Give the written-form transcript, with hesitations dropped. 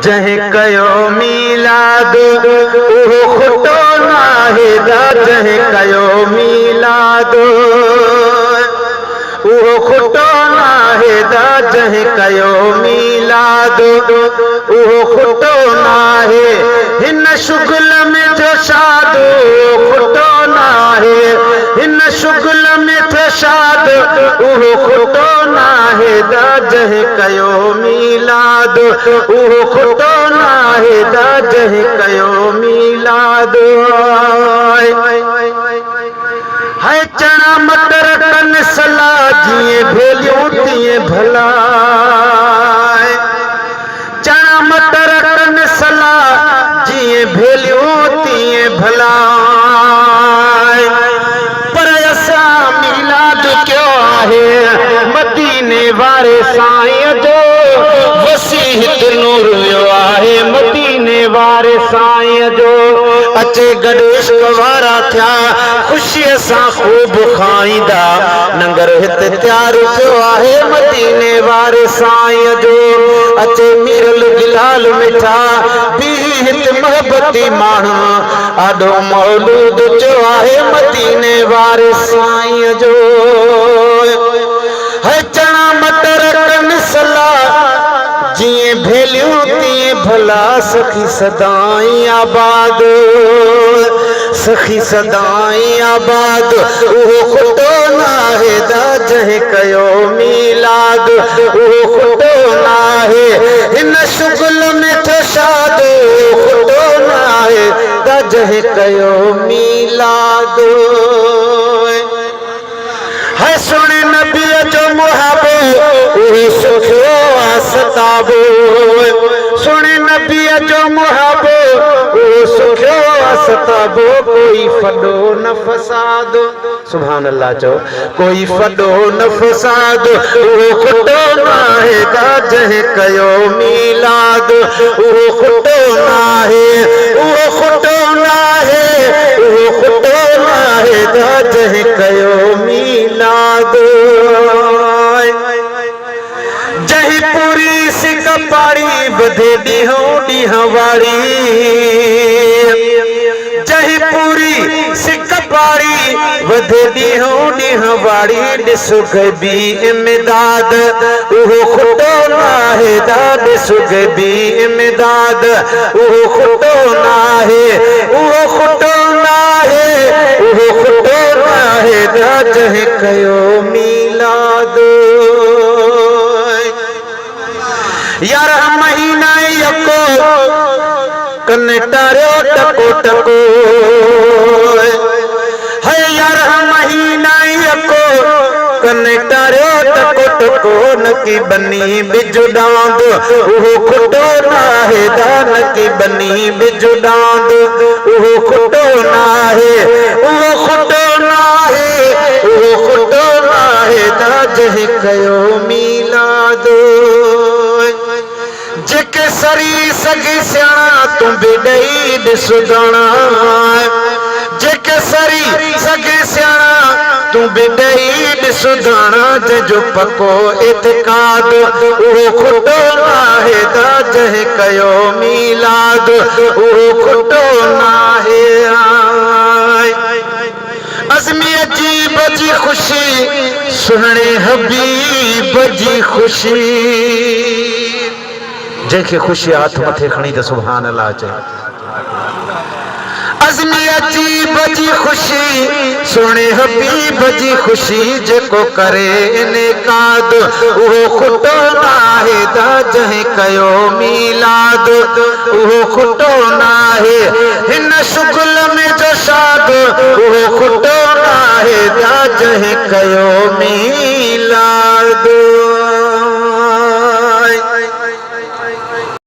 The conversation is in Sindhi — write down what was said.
جنهن ڪيو ميلاد اهو کٽو ناهي دا جنهن ڪيو ميلاد اهو کٽو ناهي دا جنهن ڪيو ميلاد اهو کٽو ناهي هن شغل ۾ ٿيو شاد اهو کٽو ناهي هن شغل ۾ ٿيو شاد اهو کٽو ناهي دا جنهن ڪيو ميلاد اهو کٽو ناهي دا جنهن ڪيو ميلاد. هئي چڻا مٽر ڪن سلا جيئن ڀيليون تيئن ڀلا. چڻا مٽر ڪن سلا جيئن ڀيليون تيئن ڀلا. پر اسان ميلاد ڪيو آهي مديني واري سائينء جو وسي هت نور ويو آهي مديني واري سائينء جو اچي گڏ عشق وارا ٿيا خوشيء سان خوب کائيندا ننگر هت تيار ٿيو آهي مديني واري سائينء جو اچي ميرل گلال مٺا بيهي هت محبتي ماڻهن آڏو مولود چيو آهي مديني واري سائينء جو هي چڻا مٽر ڪن سلا جيئن ڀيليون تيئن ڀلا سخي سدائين آباد سخي سدائين آباد اهو کٽو ناهي دا جنهن ڪيو ميلاد اهو کٽو ناهي هن شغل ۾ ٿيو شاد اهو کٽو ناهي دا جنهن ڪيو ميلاد. هي سهڻي نبيء جو محابو، اهو سکيو آ ستابو. سهڻي نبيء جو محابو، اهو سکيو آ ستابو. ڪوئي ڦڏو نه فساد، سبحان الله چئو، ڪوئي ڦڏو نه فساد، اهو کٽو ناهي دا جنهن ڪيو ميلاد، اهو کٽو ناهي، اهو کٽو ناهي، اهو کٽو ناهي دا جنهن ڪيو ميلاد. جنهن پوري سڪ پاڙي وڌي ڏينهون ڏينهن واڙي. جنهن پوري سڪ پاڙي وڌي ڏينهون ڏينهن واڙي. ڏس غيبي امداد اهو کٽو ناهي دا ڏس غيبي امداد اهو کٽو ناهي اهو کٽو ناهي اهو کٽو ناهي دا جنهن ڪيو ميلاد. يارهن مهينا يڪو ڪن ٽاريو ٽڪو ٽڪو هي يارهن مهينا يڪو ڪن ٽاريو ٽڪو ٽڪو نڪي ٻني ٻج ڏاند اهو کٽو ناهي دا نڪي ٻني ٻج ڏاند اهو کٽو ناهي اهو کٽو ناهي اهو کٽو ناهي دا جنهن ڪيو ميلاد. جيڪي سري سگهي سياڻا تون به ڏئي ڏس داڻا جيڪي سري سگهي سياڻا تون به ڏئي ڏس داڻا جنهن جو پڪو اعتقاد اهو کٽو ناهي دا جنهن ڪيو ميلاد اهو کٽو ناهي. عزمي عجيب جي خوشي، سهڻي حبيب جي خوشي. جنهن کي خوشي آ هٿ مٿي کڻي ته سبحان الله چئي. عزمي عجيب جي خوشي، سهڻي حبيب جي خوشي، جيڪو ڪري انعقاد، اهو کٽو ناهي دا جنهن ڪيو ميلاد، اهو کٽو ناهي. هن شغل ۾ جو شاد، اهو کٽو ناهي دا جنهن ڪيو ميلاد.